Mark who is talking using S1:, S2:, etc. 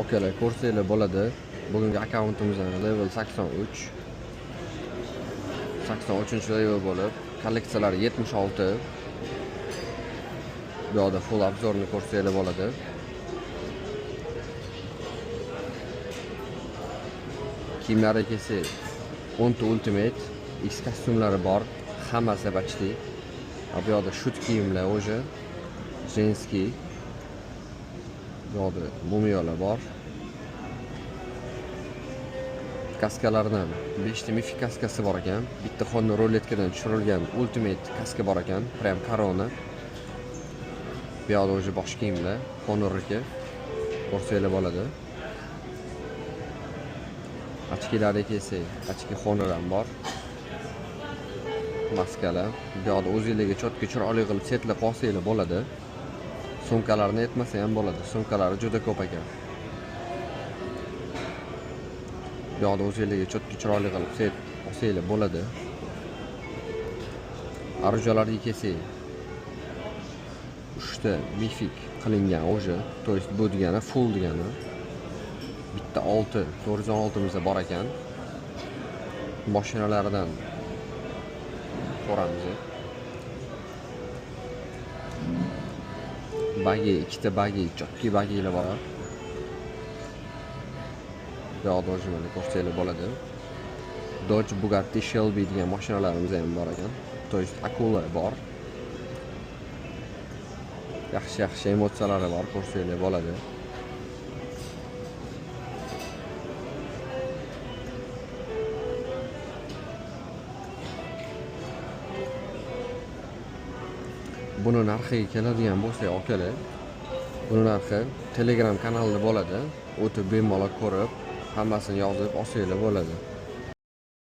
S1: Okalar, ko'rsanglar bo'ladi. Bugungi akkauntimizning level 83. 83-level bo'lib, kolleksiyalari 76. Bu yoqda full obzorni ko'rsanglar bo'ladi. Kiyimlari kelsak, 10 ta Ultimate X kostyumlari bor, hammasi почти. Bu yoqda shut kiyimlar уже женский. Bu yoqda mumiyolar bor. Kaskalardan 5 ta mifik kaskasi bor ekan. Bitta Honda ruletkadan tushirilgan Ultimate kaska bor ekan, prям korona. Bu yoqda уже bosh kiyimlar, Honorniki ko'rsanglar bo'ladi. Ochkilarga kelsak, ochki Honor ham bor. Maskalar. Bu yoqda o'zingizlarga chotga chiroyli qilib setlar qolsanglar bo'ladi. Sumkalarni aytmasa ham bo'ladi. Sumkalari juda ko'p ekan. Bu yoqda o'zingizlarga chotga chiroyli qilib set olsanglar bo'ladi. Arujalarga kelsak, 3 ta mifik qilingan o'sha, to есть bu degani full degani. Bitta 6, 416 bor ekan. Mashinalardan ko'ramiz. Bagi, ikkita bagi, chotki bagilar bor. Bu yoqda o'zi mana ko'rsanglar bo'ladi. Dodge, Bugatti, Shelby degan mashinalarimiz ham bor ekan. To есть akula bor. Yaxshi-yaxshi emotsiyalari bor, ko'rsanglar bo'ladi. Buni narxiga keladigan bo'lsak, akalar, buni narxi Telegram kanalida bo'ladi. O'tib bemalol ko'rib, hammasini yozib olsanglar bo'ladi.